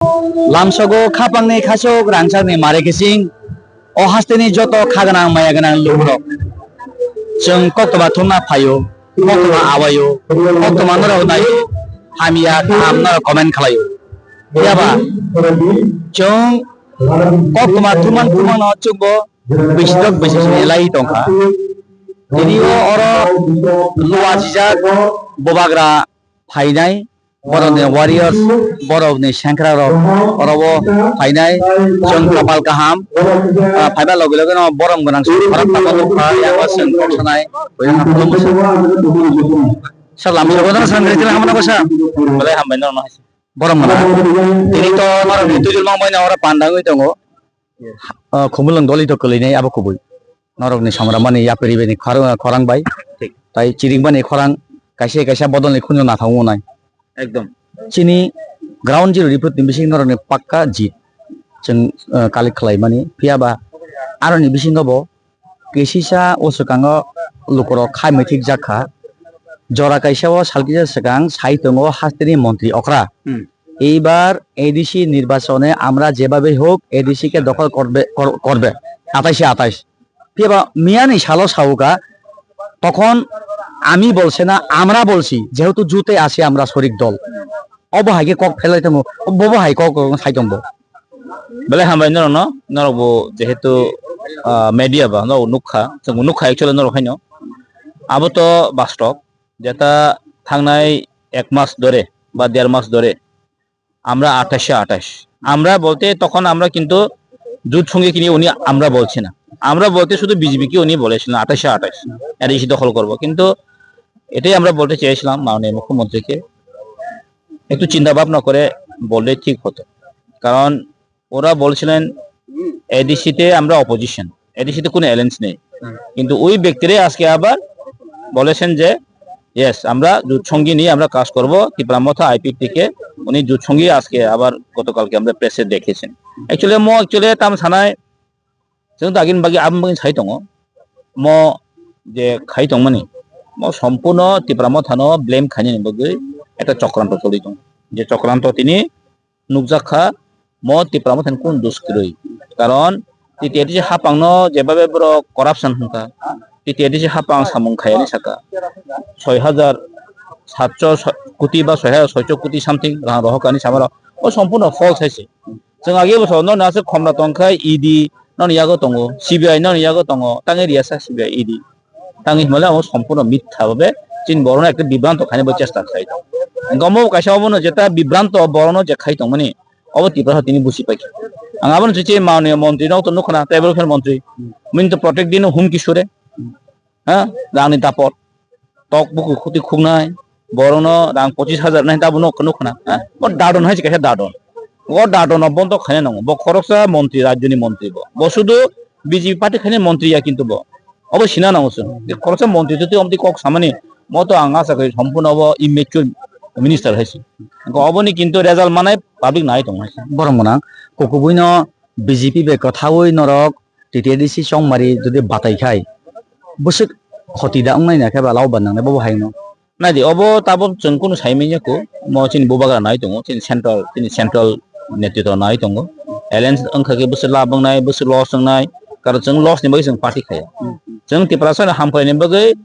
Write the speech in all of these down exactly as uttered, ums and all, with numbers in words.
Lamsogo khapangni khasok rangchakni mare kising, o hasteni joto kha gwnang maya gwnang lukurok. Chwng koktwma thumna phaio, koktwma awaio, koktwma norok naio, hamya kaham norok comment khlaio. Phiya ba chwng koktwma thumang thumangno chwngbo bisidok bisisni lai tongkha. Tini o oro luwa jijak bubagra phainai, borokni warriors, borokni sengkrak rok oro o phainai, chwng kapal kaham, ah, phaiba logi logi no borom gwnang se khorok tamo nukha, yango chwng kok sanai, buino khulumsa. Sir, lamsogo no sangre tila hamna ko sir. Belai hambai no no. Borom gwnang. Tini to norokni tujul mangbai no oro pandangwi tongo. Ah, Khumulwng doli to kwlwinai abo kubui. Norokni samramani yapri bini khar-, khorang bai. Thik. Tai chirikmani khorang kaisa kaisa bodolni khunju nathok wngnai. Ekdom. Chini ground zero report ni bising norokni pakka jit. Chwng, ah, collect khlaimani. Phiya ba aroni bisingo bo kisisa o swkango lukurok khai muithik jak kha. Jora kaisa o sal kisa swkang sai tongo hasteni montri okra. Hmm. এইবার এডিসি নির্বাচনে আমরা যেভাবেই হোক এডিসি কে দখল করবে, কর-, করবে। আঠাশে আঠাশ। Phiya ba miyani salo sauka, তখন আমি বলছে না, আমরা বলছি, যেহেতু জোটে আছি আমরা শরিক দল। Obo hai khe kok phelai tongo, bobo hai kok sai tongbo. Belai hambai norokno, norok bo jehetu, ah, media ba, norok nukha, chwng nukha actually norok haino. Abo to bastop, jeta thangnai ek mas dhore ba der mas dhore, আমরা আঠাশে আঠাশ। আমরা বলতে তখন আমরা কিন্তু জোট সঙ্গী কিনে উনি আমরা বলছি না। আমরা বলতে শুধু বিজেপি কে উনি বলেছিলেন আঠাশে আঠাশ, এডিসি দখল করব। কিন্তু এটাই আমরা বলতে চেয়েছিলাম মাননীয় মুখ্যমন্ত্রীকে, একটু চিন্তা ভাবনা করে বললে ঠিক হতো। কারণ ওরা বলছিলেন এডিসিতে আমরা অপোজিশন, এডিসিতে কোনো অ্যালায়েন্স নেই। হুম। কিন্তু ওই ব্যক্তিরাই আজকে আবার বলেছেন যে ইয়েস, আমরা জোট সঙ্গী নিয়ে আমরা কাজ করব, তিপ্রা মথা আইপিএফটি কে উনি জোট সঙ্গী আজকে আবার গতকালকে আমরা প্রেসে দেখেছেন। Actually mo actually tam sanai, chwng dagin bagi abang bagi sai tongo, mo je khai tongmani, mo sompurno Tipra Mothano blame khainani bagwi ekta chokranto choli tongo. Je chokranto tini nukjak kha, mo Tipra Mothani kunu dos kwrwi. Karon T T A D C hapangno jebabe borok corruption hwnkha, T T A D C hapang samung khayani saka, soi hajar satso koti ba soi hajar soiso koti something rang rohorkani samarok, o sompurno false hai se. Chwng age bwskango noni aswk khomra tongkha, E D noni yago tongo, C B I noni yago tongo, tangwi riyasa C B I, E D. Tangwi hwnmale abo sompurno mitha babe chini borokno ekta bibranto khaina bo chesta khlai tongo. Hwnkhe omo kaisa obono jeta bibranto borokno je khai tongmani, obo Tiprasa tini busi paikha. Ang abono chichi manoniya montri no to nukhna, tribal welfare montri, mini to protect dino humki sure. Ha, rangni dapot, tok buku khuti khuknai, borokno rang pochis hajar nai tabuk nuk-, nukhna, ha? Bo dadon hai se kaisa dadon. O dadon no bondo khaina nango. Bo khoroksa montri, rajyoni montri bo. Bo sudu B J P party khaina montri ya kintu bo. Obo sina nango chwng. Je khoroksa montri twi omtwi kok samani, mo to ang asa khai sompurno obo immature minister hai se. Oboni kintu result manai public nai tong hai se. Borok mwnang, kukubuino B J P bai kwthaui norok T T A D C chongmari jodi batai khai, bwswk khoti da wngnai na khe ba lao ba nangnai bobo hai no. Nai di, obo tabuk chwng kunu sai manya ko, mo chini bubagra nai tongo, chini central, chini central netritwa nai tongo. Alliance wngkha khe bwswk lab wngnai, bwswk loss wngnai, karon chwng loss ni bagwi chwng party khaiya. Chwng Tiprasa no hamkrai ni bagwi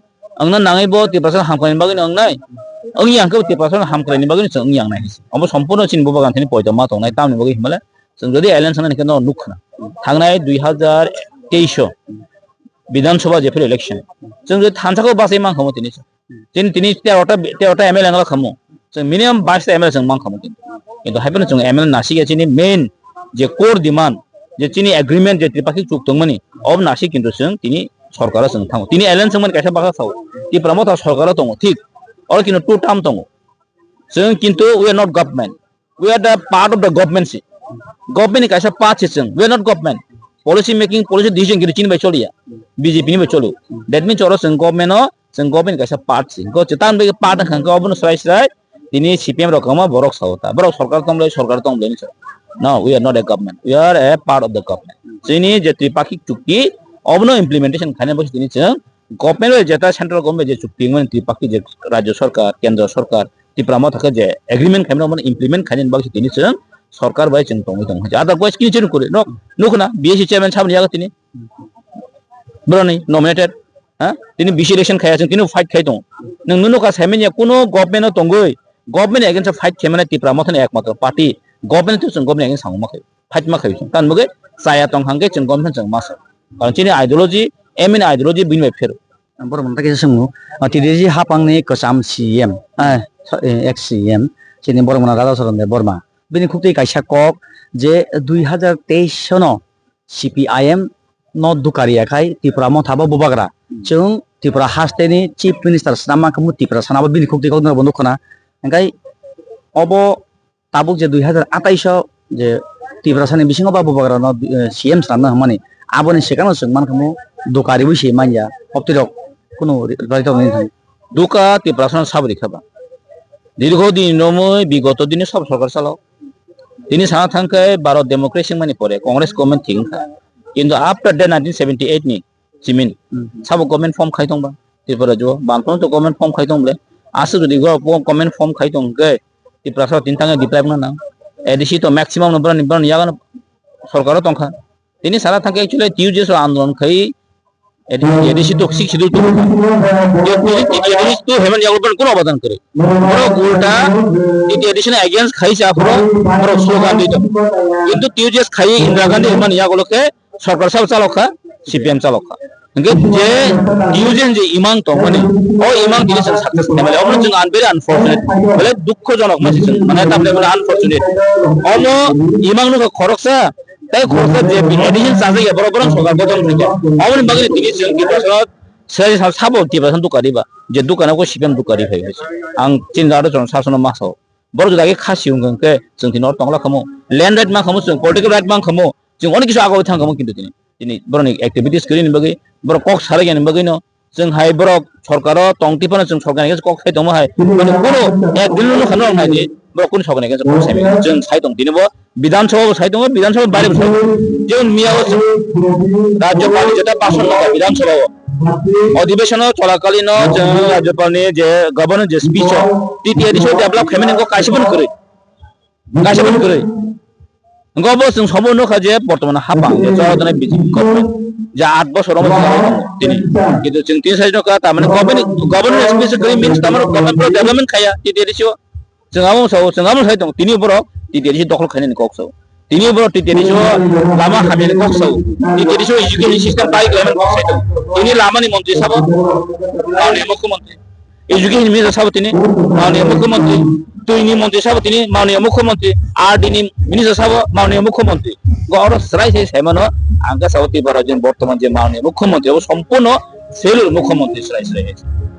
wngna nangwi bo Tiprasa no hamkrai ni bagwi no wngnai, wngya hwnkhe bo Tiprasa no hamkrai ni bagwi no chwng wngya wngnai. Obo sompurno chini bubagra thani poito ma tongnai, tamni bagwi hinmale chwng jodi alliance wngna hwnkhe no nukha na. Thangnai dui hazar teis o Bidhan Sabha jephuru election. Chwng jodi thansa khe bachai mankha mo tini. Chini tini tero ta, tero ta M L A wngla khamu. Chwng minimum bais ta M L A chwng mankha mo tini. Kintu hai phano chwng M L A nasi ya chini main je core demand, je chini agreement je tripakhik chuk tongmani, ob nasi kintu chwng tini sorkaro chwng thango. Tini alliance wngmani kaisa bwsa sao. Tipra Motha sorkaro tongo, thik. Oro kintu two term tongo. Chwng kintu we are not government. We are the part of the government se. Government ni kaisa part se chwng. We are not government. Policy making, policy decision kiri chini bai choliya. B J P ni bai choli. That means oro chwng government o, chwng government ni kaisa part se. Go chetan bai part wngkha obono srai srai. Tini C P M rok kwma borok sao ta. Borok sorkar tong lai, sorkar tong lai ni sa. No, we are not a government. We are a part of the government. Chini je tripakhik chukti, obono implementation khaina bai tini chwng government bai jeta central government je chukti wngmani tripakhik je rajya sorkar, kendra sorkar, Tipra Motha khe je agreement khaimani omono implement khainani bagwi tini chwng sorkar bai chwng tongwi tong. Otherwise kini chini kwrwi. Nok nukna B S C chairman sabni yago tini. Boroni nominated. Ha? Tini B C election khaya chwng tini fight khai tong. Nwng nunu ka saimanya kuno government o tongwi. Government against fight khaimani Tipra Motha ni ekmatro party. Government to chwng government against samung ma khai. Fight ma khai chwng. Tan bagwi chaya tong hangke chwng government chwng masa. Karon chini ideology, M N ideology bini bai phero. Borok mwnta kisa swngo. Ah, T D C hapangni kwcham C M, ah, so, eh, ex C M, chini borok mwnta Radha Charan Debbarma. Bini khuktwi kaisa kok je dui hazar teis sono C P I M no dukari yakhai Tipra Motha bo bubagra. Hmm. Chwng Tripura hasteni Chief Minister swnam mankha mu Tipra sana bo bini khuktwi kok no bo nukho na. Hingkai obo tabuk je dui hazar atais o je Tiprasani bisingo ba bubagrano, eh, C M swnamna hwnmani, aboni swkangno chwng mankha mu dukariwi se manya, hoptirok kunu ri-, rwitokni thani. Duka Tiprasano sabo rikha ba. Dirgho din romwi bigoto dini sob sorkar chalo. Tini sana thangkhe Bharat democracy wngmani pore Congress government thik wngkha. Kintu after the nineteen seventy eight ni Chimin. Hmm. Sabo government form khai tongba. Tripura jo. Bangkon to government form khai tong ble. Aswk jodi go po government form khai tong ke. Tripura sa tin tange deprive na nang. A D C to maximum no brani brani yagan sorkaro tongkha. Tini sara thangke actually T U J S andolon khai A D C to six schedule to. T T A D C to hemen yago brani kono obadan kore. Boro ulta T T A D C na against khai sa boro, boro slogan dito. Kintu T U J S khai Indira Gandhi hemen yago loke Sorkar sabo chalokha, C P M chalokha. Hingke je T U J S je imang tongmani, o imang tini chwng success khaimani, omo chwng un-, very unfortunate. Bole dukhojonok masi chwng, mane tamni mane unfortunate. Omo imang nukha khoroksa, tei khoroksa je addition chajak ya borok, borok sorkar gothon khaikha. Omoni bagwi tini chwng Tiprasano, sabo Tiprasano dukariba, je dukana ko C P M dukari phai. Ang chini aro chwng sasono masao. Borok jodi age khasi wngkha hwnkhe chwng tini oro tongla khamu, land right mankhamu, chwng political right mankhamu, chwng onek kisu agoi thangkhamu, kintu tini, tini borokni activities kwrwini bagwi, borok kok salaiyani bagwino chwng hai borok sorkaro tong tiphano chwng sorkarni kok sai tongma hai, mane kunu ek din no khano nai di, borok kunu sorkarni kok sai manya, chwng sai tong tini bo Bidhan Sabha bo sai tongo, Bidhan Sabha baire bo sai tongo. Jemon miya o Rajyapal ni jeta bhasan nokha Bidhan Sabha o. Odhibeshon o cholakalin o je Rajyapal ni je governor je speech o T T A D C o develop khaimani wngkha kaisa phano kwrwi. Kaisa phano kwrwi. Wngkha bo chwng sobo nukha je bortomano hapang je chwla tongnai B J P government je aat bosor omo chwla tongo tini. Kintu chwng tini sai nukha tamani governor, governor speech kwrwi means tamani government development khaya T T A D C o. Chwng abo sao, chwng abo sai tongo. Tini borok T T A D C dokhol khainani kok sao. Tini borok T T A D C o lama hamyani kok sao. T T A D C o education system tari khlaimani kok sai tongo. Tini lamani montri sabo, maunia mukhyamantri. Education minister sabo tini, maunia mukhyamantri. Twini montri sabo tini, maunia mukhyamantri. R D ni minister sabo, maunia mukhyamantri. Go oro srai sai saimano, angka sao Tripura rajyoni bortoman je maunia mukhyamantri, abo sompurno failure mukhyamantri srai srai.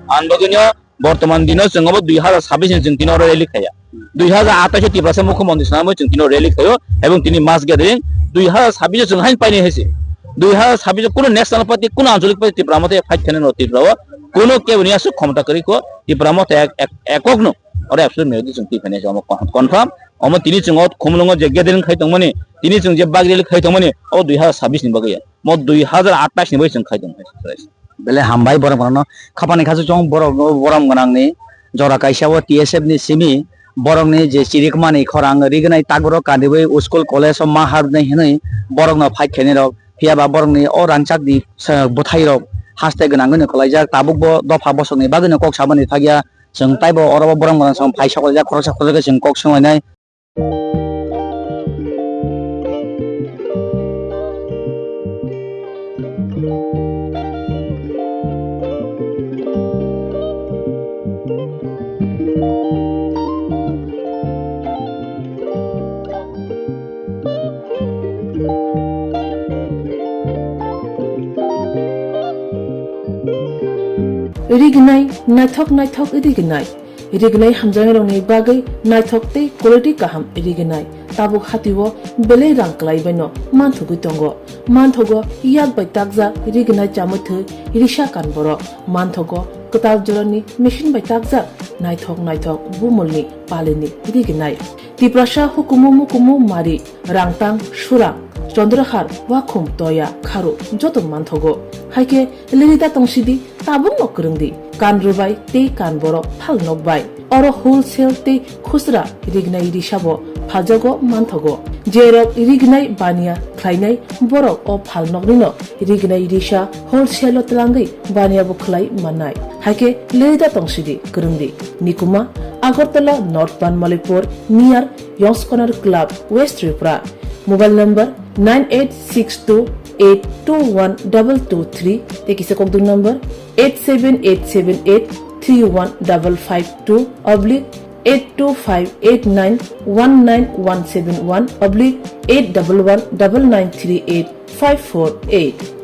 Ang bagwino Bortoman dino chwng obo dui hazar sabbish ni chwng tini oro rally khaya. Dui hazar atais o Tiprasa mukhyamantri swnamwi chwng tini oro rally khaio, ebong tini mass gathering dui hazar sabbish o chwng haino painai hai se. Dui hazar sabbish o kuno national party, kuno anchalik party Tipra Motha fight khainai no Tripura o kuno kebo ni aswk khomota kwrwi kho Tipra Motha ek, ek, ekok no oro absolute majority chwng twi phainai se omo con-, confirm. Omo tini chwng o Khumulwngo je gathering khai tongmani, tini chwng je bike rally khai tongmani, obo dui hazar sabbish ni bagwi ya. Mo dui hazar atais ni bagwi chwng khai tong hai. Belai hambai borok rokno khapani khachuk chong borok borom gwnangni jora kaisa o T S F ni simi borokni je chirikmani khorang rignai takhorok kaniwi school college o ma habnai hinwi borokno fight khainai rok phiya ba borokni o rangchakni bwthai rok haste gwnangwi no kwlaijak tabuk bo dopha bosongni bagwi no kok sabani phakya chwng taibo oro o borom gwnang song phai soklaijak khoroksa khoroksa khe chwng kok swnglainai. Rignai, naithok naithok rignai. Rignai hamjaknairokni bagwi naithok tei quality kaham rignai. Tabuk hatio belai rang kwlaibaino manthogwi tongo. Manthogo yak bai takjak rignai chamwi thwi risa kan borok. Manthogo kwtal jorani machine bai takjak naithok naithok bumulni palini rignai. Tiprasa hukumu mukumu mari rangtang surang Chandrahar, Wakhum, Toya, Kharu joto manthogo. Haikhe lerida tongsidi, tabukno kwrwngdi, kan rwbai tei kan borok phalnok bai. Oro wholesale tei khusra rignai risabo phaljago manthogo. Jerok rignai baniya khlainai borok o phalnoknino rignai risa wholesale-o twlangwi baniyabo khlai mannai. Haikhe lerida tongsidi, kwrwngdi. Nikuma, Agartala North Banmalipur, near Yongskhonar Club, West Tripura. Mobile number nine eight six two eight two one double two three, tei kisa kokdwng number eight seven eight seven eight three one double five two oblique eight two five eight nine one nine one seven one oblique eight double one double nine three eight five four eight.